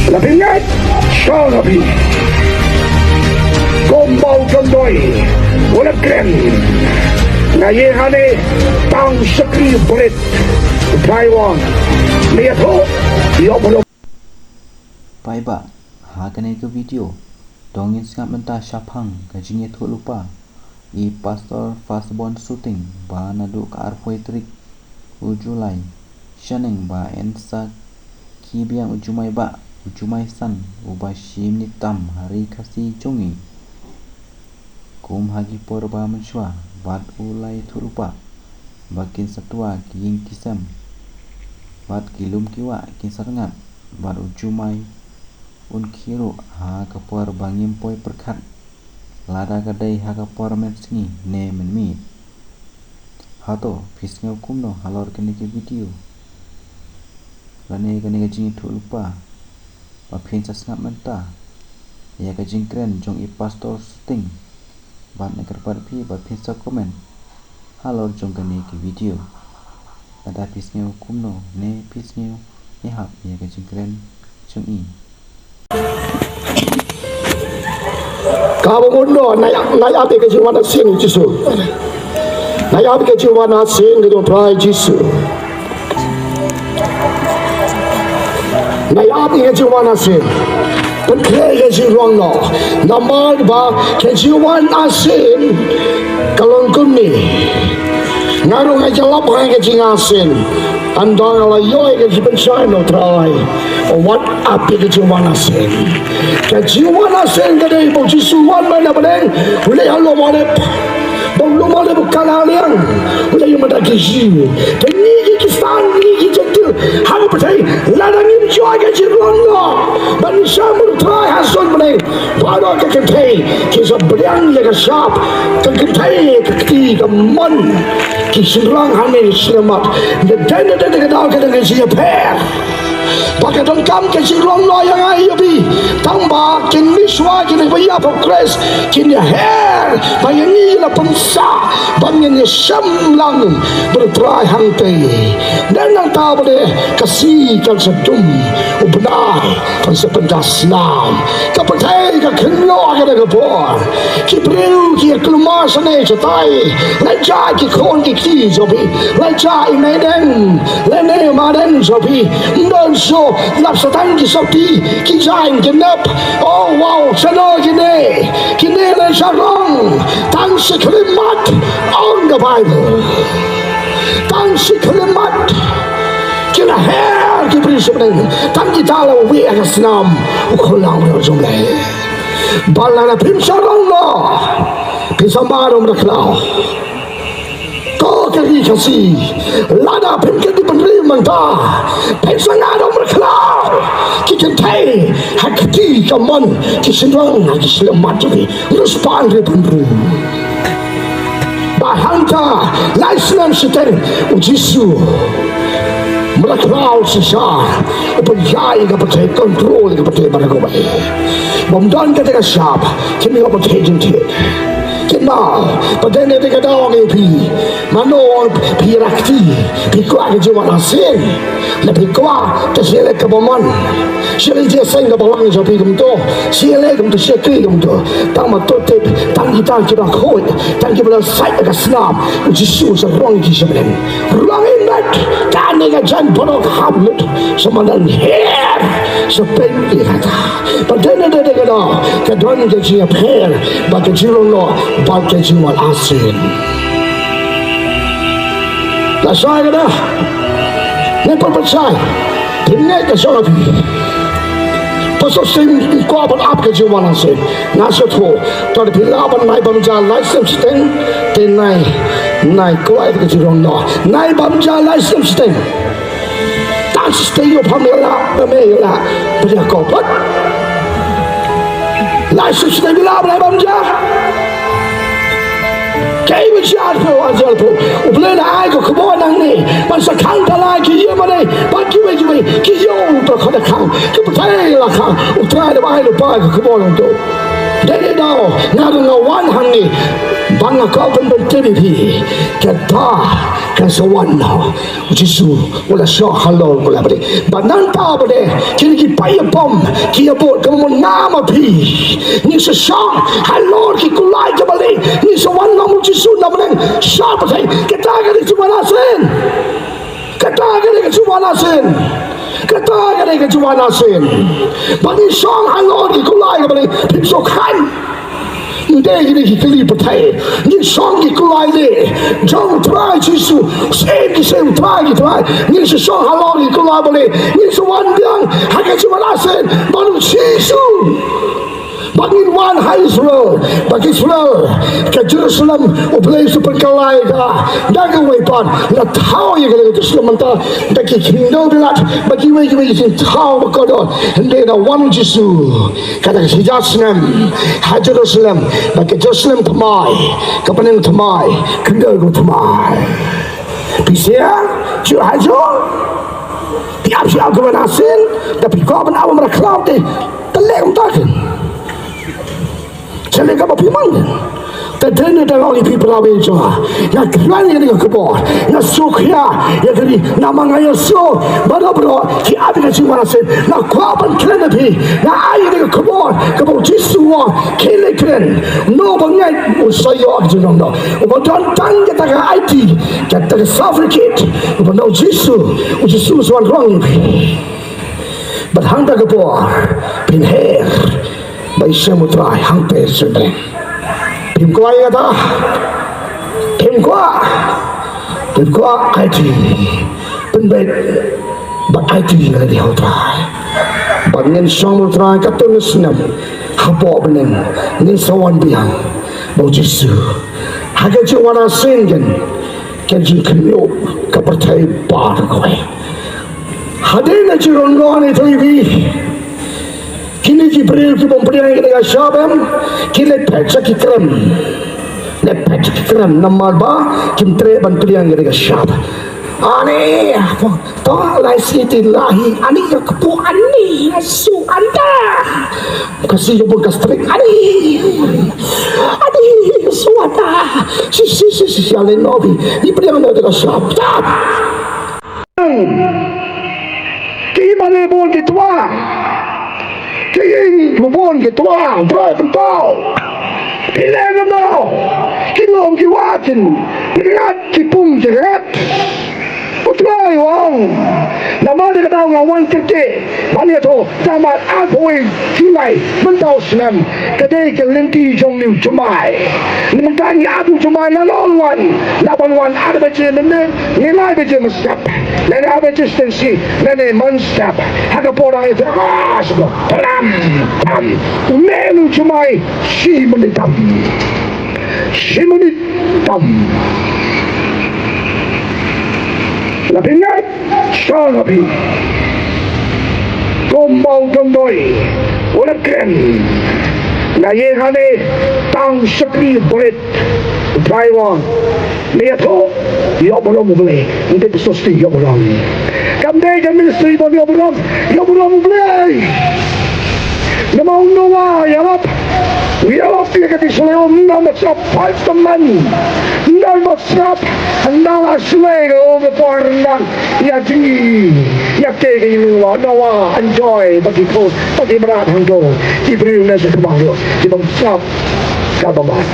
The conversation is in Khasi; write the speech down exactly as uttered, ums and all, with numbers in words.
La phi ngeit, shong ha phi. Kumba u John Doe u la kren, nga ïeng hangne tang shakri bret. Taiwan, me ïathuh ïa u. Paidbah, ha kane ka video to ngin sngap mynta shaphang ka jingïathuhlypa i Pastor Firstborn Suting ba naduh ka arphew tarik u July, shaneng ba yn sa khie biang u jumai bah, u jumai san uba shim nitam ha ri Khasi jong ngi. Kum ha ki por ba mynshuwa bad u la ïathuhlypa ba kin sa twa ki ïing ki sem bad ki lum ki wah kin sa rngat bad u jumai un khie ruh ha ka por ba ngim poi pyrkhat, lada ka dei ha ka por mynsngi ne mynmiet. Hato phi sngew kumno halor kane ka video lane kane ka jingïathuhlypa ba phin sa sngap mynta ïa ka jingkren jong i Pastor Suting? Bad nga kyrpad phi ba phin sa comment halor jong kane ka video lada phi sngew kumno ne phi sngew ïahap ïa ka jingkren jong i. Kaba mut noh, nga ïa, nga ïa ap ïa ka jingwan arsien Jisu. Nga ïa ap ïa ka jingwan arsien ka jong u Trai Jisu. Nga ïa ap ïa ka jingwan arsien. Pynkhreh ïa ka jinglong noh. Namar ba ka jingwan arsien ka long kumne. Nga ruh nga ïalap ha ka jingarsien. Ynda nga la ïoh ïa ka jingpynshai na u Trai, wat ap ïa ka jingwan arsien. Ka jingwan arsien ka dei ba u Jisu u wan beit na bneng, u leit ha lum Olib. Ba u lum Olib u kylla liang, u leit ïa mynta ki Jiw. Te ngi ki Khristan, ngi ki Jentil ha ka pyrthei, lada ngim ïoh ïa ka jinglong noh ban ïashem bad u Trai ha suiñ bneng, baroh ka kynthei ki sa pdiang ïa ka shap, ka kynthei ka kti ka mon, ki shynrang hangne ki shlem mat. Nga dei, nga dei, nga dei ka daw ka dang ka jingïapher. Ba ka donkam ka jinglong noh ïa nga ïa phi. Tang ba kin mih shuwa kin ïa peit ïa phi Khrist, kin ïaher ba ïa ngi la pynsah ba ngin ïashem lang bad u Trai hangtei. Nangta ba dei ka sngi kan sa dum, u bnai kan sa pynda snam. Ka pyrthei ka khynñiuh ha kata ka por. Ki briew ki ïa kulmar shane shatai. Leit sha ki khun ki kti jong phi, leit sha i meideng lane madeng jong phi. Ym don shuh, lap sa tang ki sopti, ki jaiñ ki nep. Oh wow, shano kine? Kine leit sarong. Tang shi khyllipmat, ong ka Baibl. Tang shi khyllipmat ki la her ki briew sha bneng. Tang kita la wieh ha ka snam u Khun langbrot jong U Blei. Bad lada phim sarong noh, phin sa mad ha u mrad khlaw. Ko ka ri Khasi, lada phim kyntiew bynriew mynta, phin sa mad ha u mrad khlaw. Ki kynthei ha ka kti ka mon, ki shynrang ha ki shlem mat jong phi, riewspah riewspah bynriew. Bad hangta lai snem shiteng u Jisu, mrad khlaw Sisar, u pynïaid ïa ka pyrthei, control ïa ka pyrthei baroh kawei. Bym don kata ka shap, kin ïoh pyrthei jingthied. Kynmaw, pat dei ne dei ka daw ïa phi. Mano phi ïa kti, phi kwah ka jingwan arsien? Lada phi kwah, te shu leh kaba mon. Shu leh jingïaseng kaba lang jong phi kumto. Shu leh kumto, shu kri kumto. Tang ba to tip, tang kita kiba khuid, tang kiba la sait ha ka snam, u Jisu u sa rong ïa ki sha bneng. Rong ïa met, kane ka jaiñ baroh ka hap lut. Sa madan her, sa peit ïa kata. Pat dei ne dei ka daw, ka don ka jingïapher bad ka jinglong noh bad ka jingwan arsien. La shai ka daw. Ngan pynshai. Phin ngeit ka shong ha phi. Pastor Sting, kwah ban ap ka jingwan arsien. Nga sngewthuh. To lada phi lah ban nai bam ja lai snem shiteng, te nai, nai kwah ka jinglong noh. Nai bam ja lai snem shiteng. Tang shi snem ïoh pha me la, me la. Pynïakop pat. Lai snem shiteng phi lah ban nai bam ja. Kaei ba jia phi, wa jia phi. U Blei u la ai ka khubor nangne ban sa khang ta la ki ïing mane, bad kiwei kiwei ki ïoh u Trai khot da khang, ki pyrthei la khang. U Trai u la ai lypa ka khubor nangto. Dei ne daw, nga dang nga wan hangne ba nga kwah ban pyntip ïa phi. Kata Ngan sa wan noh. U Jisu u la shong halor u kulai bad nangta bad kine ki paid ïapom ki ïabud, kumno ngam ma phi. Ngin sa shong halor ki kulai jong u Blei. Ngin sa wan noh, u Jisu na bneng. Shah bad kata ka dei ka jingwan arsien. Kata ka dei ka jingwan arsien. Kata ka dei ka jingwan arsien. Ba ngin shong halor ki kulai jong u Blei. Phim sngewkhan. Ym dei kine ki kali pyrthei. Ngin shong ki kulai leh jong u Trai Jisu. Shisien ki shisien u Trai ki trai. Ngin sa shong halor ki kulai bad ngin sa wan biang ha ka jingwan arsien bad u Jisu. Ba ngin wan ha Israel, ba ka Israel, ka Jerusalem u Blei u sa pynkylla ïa ka da kawei pat. La thaw ïa ka Jerusalem mynta da ki khyndew bilat bad kiwei kiwei ki jingthaw ba kordor. Hynrei da wan u Jisu. Kata ka shi hajar snem ha Jerusalem, ba ka Jerusalem thymmai, ka bneng thymmai, khyndew ka thymmai. Phi sngewthuh hajuh? Phi ap sha ka wan arsien, da phi kwah ban ap markhlaw te, te leh kumta kein. Sha leh kaba phi mon kein. Te dei ne dang ong ïa phi para bangeit jong nga. Nga kren ïa kane ka khubor. Nga sngewkhia ïa kane namar nga ïohsngew baroh baroh ki ap ïa ka jingwan arsien. Nga kwah ban kren ïa phi. Nga ai ïa kane ka khubor kaba u Jisu u ong, khie leit kren. Uno uba ngeit un sa ïoh ka jingdon doh. Uba don tang kata ka aiti, kata ka certificate, uba don u Jisu, u Jisu u sa wanrah ïa phi. Bad hangta ka por phin her bad ïashem u Trai hangta ha shynrang. Phim kwah ïa kata? Phim kwah? Phim kwah aiti? Pynbeit bad aiti na ka liang u Trai. Bad ngin shong bad u Trai katto katne snem hapoh bneng. Ngin sa wan biang bad u Jisu ha ka jingwan arsien kein. Ka jingkhynñiuh ka pyrthei baroh kawei. Hadien ka jingrong noh ïa phi. Kine ki briew ki bym pdiang ïa kane ka shap em, ki leit phet sha ki krem. Leit phet sha ki krem namar ba kim treh ban pdiang ïa kane ka shap. Ani, to lai siti lahi, ani ka kpu ani, asu anda. Kasi ka bun ka strik, ani. Ani, asu anda. Si, si, si, si, si, ale no bi. Ni pdiang ïa kane ka shap. Tap. Ki mane bun ki twa. Ki ing bun ki twa. Brai pynpaw. Ki leng no. Ki long ki watin. Ngat ki pung ki ret. U Trai u ong. Namar kata nga wan kyrkieh. Mane to. Tang ba arphew wei July, mynta u snem, ka dei ka lynti jong une u jumai. Mynta ngi ap u jumai la long wan, la ban wan ar baje mynne, ngi lai baje mynstep. Lane ar baje shiteng shi, lane mynstep. Ha ka por ngi thrang, pam, pam. Une u jumai, shi minit tam. Shi minit tam. La pyngai. Shong ha phi. Kumba u dong doi u la kren. Nga ïeng hangne tang shakri bret. Trai wan. Me ïathuh ïoh burom U Blei. Nte phi sosti ïoh burom. Kam dei ka ministry ban ïoh burom. Ïoh burom U Blei. Namar u Noah ïalap. U ïalap ïa kata ka shlei um, namar sap pait tymmen. Namar sap, namar shlei ka um, por nang. Ïa jngi, ïa te ka ïing Noah, Noah, enjoy, ba ki khun, ba ki mrad hangto, ki briew na sha khmat ruh, ki bym sap, ka bym ap.